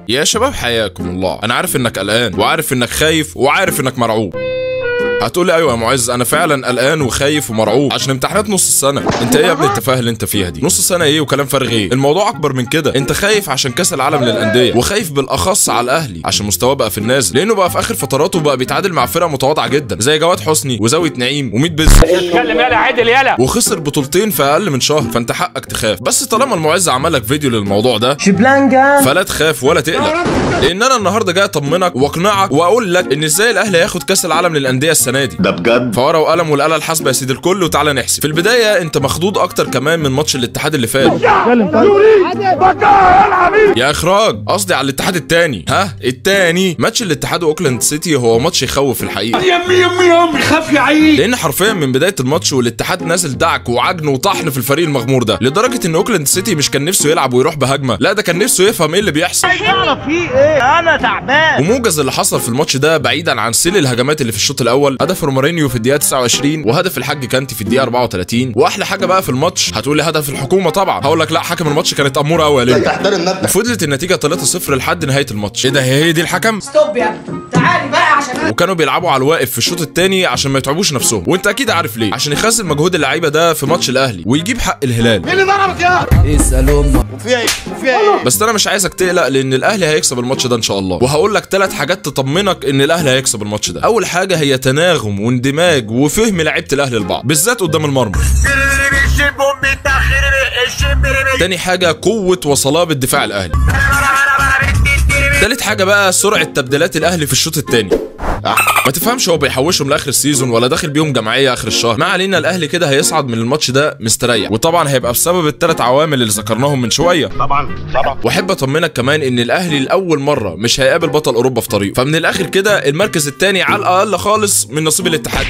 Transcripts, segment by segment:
يا شباب حياكم الله. انا عارف انك قلقان وعارف انك خايف وعارف انك مرعوب. هتقولي ايوه يا معز انا فعلا قلقان وخايف ومرعوب عشان امتحانات نص السنة. انت ايه يا ابني التفاهة اللي انت فيها دي؟ نص سنة ايه وكلام فارغ ايه؟ الموضوع اكبر من كده. انت خايف عشان كاس العالم للاندية، وخايف بالاخص على الاهلي عشان مستواه بقى في النازل، لانه بقى في اخر فتراته بقى بيتعادل مع فرق متواضعة جدا زي جواد حسني وزاويه نعيم وميت بز. اتكلم يالا عدل يالا. وخسر بطولتين في اقل من شهر، فانت حقك تخاف. بس طالما المعز عمل لك فيديو للموضوع ده شبلانجا، فلا تخاف ولا تقلق، لان انا النهارده جاي اطمنك واقنعك واقول لك ان ازاي الاهلي هياخد كاس العالم للاندية السنة دي. ده بجد؟ فورقه وقلم والاله الحاسبة يا سيد الكل، وتعالى نحسب. في البداية انت مخضوض اكتر كمان من ماتش الاتحاد اللي فات. يا اخراج، قصدي على الاتحاد الثاني. ها الثاني، ماتش الاتحاد واوكلاند سيتي هو ماتش يخوف الحقيقة. يمي يمي يمي خاف يا عيني، لان حرفيا من بداية الماتش والاتحاد نازل دعك وعجن وطحن في الفريق المغمور ده، لدرجة ان اوكلاند سيتي مش كان نفسه يلعب ويروح بهجمه، لا ده كان نفسه يفهم ايه اللي بيحصل. ايه انا تعبان. وموجز اللي حصل في الماتش ده بعيدا عن سيل الهجمات اللي في الشوط الاول، هدف رومارينيو في الدقيقة 29 وهدف الحاج كانتي في الدقيقة 34. واحلى حاجة بقى في الماتش، هتقول لي هدف الحكومة طبعا، هقول لك لا، حكم الماتش كانت اموره قوي يا ليلى. تحترم نفسك. وفضلت النتيجة 3-0 لحد نهاية الماتش. ايه ده، هي دي الحكم؟ stop يا ابني، تعالي بقى عشان. وكانوا بيلعبوا على الواقف في الشوط الثاني عشان ما يتعبوش نفسهم، وانت اكيد عارف ليه، عشان يخزن مجهود اللعيبة ده في ماتش الاهلي ويجيب حق الهلال. مين اللي ضربك يا؟ اسال امك. وفيها ايه؟ وفيها ايه؟ بس انا مش عايزك تقلق، لان الاهلي هيكسب الماتش ده ان شاء الله. وهقول لك 3 حاجات تطمنك ان الاهلي هيكسب الماتش ده. اول حاجة هي تناغم واندماج وفهم لعيبة الاهلي لبعض، بالذات قدام المرمى. تاني حاجة قوة وصلابه دفاع الاهلي. تالت حاجة بقى سرعة تبديلات الاهلي في الشوط الثاني. ما تفهمش هو بيحوشهم لاخر ال season ولا داخل بيهم جمعية اخر الشهر. ما علينا، الاهلي كده هيصعد من الماتش ده مستريح، وطبعا هيبقى بسبب الثلاث عوامل اللي ذكرناهم من شوية. طبعا طبعا. واحب اطمنك كمان ان الاهلي لاول مرة مش هيقابل بطل اوروبا في طريقه، فمن الاخر كده المركز الثاني على الاقل خالص من نصيب الاتحاد،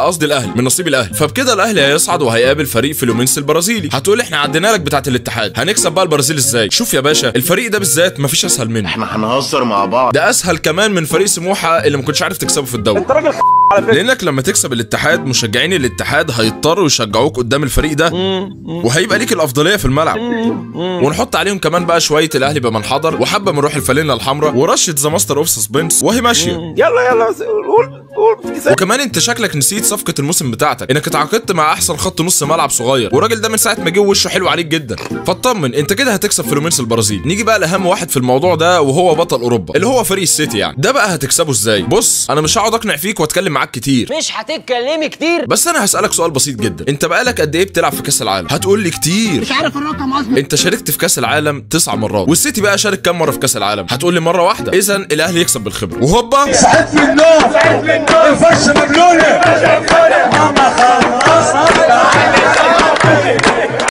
قصدي الاهلي، من نصيب الاهلي. فبكده الاهلي هيصعد وهيقابل فريق فلومينس البرازيلي. هتقول احنا عدينا لك بتاعه الاتحاد، هنكسب بقى البرازيل ازاي؟ شوف يا باشا، الفريق ده بالذات مفيش اسهل منه. احنا هنهزر مع بعض. ده اسهل كمان من فريق سموحه اللي ما كنتش عارف تكسبه في الدوري. انت راجل على فكرة، لانك لما تكسب الاتحاد مشجعين الاتحاد هيضطروا يشجعوك قدام الفريق ده، وهيبقى ليك الافضلية في الملعب. ونحط عليهم كمان بقى شوية الاهلي بمن حضر، وحبه من روح الفانلة الحمراء، ورشه the master of suspense، وهي ماشية. يلا يلا قول قول. وكمان انت شكلك نسيت صفقة الموسم بتاعتك، انك اتعاقدت مع احسن خط نص ملعب صغير، والراجل ده من ساعة ما جه وشه حلو عليك جدا، فاطمن انت كده هتكسب فلومينس البرازيل. نيجي بقى لاهم واحد في الموضوع ده، وهو بطل اوروبا اللي هو فريق السيتي. يعني ده بقى هتكسبه ازاي؟ بص انا مش هقعد اقنع فيك واتكلم معاك كتير، مش هتتكلمي كتير، بس انا هسالك سؤال بسيط جدا. انت بقالك قد ايه بتلعب في كاس العالم؟ هتقول لي كتير، مش عارف الرقم اصلا. انت شاركت في كاس العالم 9 مرات، والسيتي بقى شارك كام مرة في كاس العالم؟ هتقول لي مرة واحدة. اذا الاهلي يكسب بالخبرة. وهوبا، صحيت من النوم، صحيت من النوم، الفرشة مبلوله، ماما.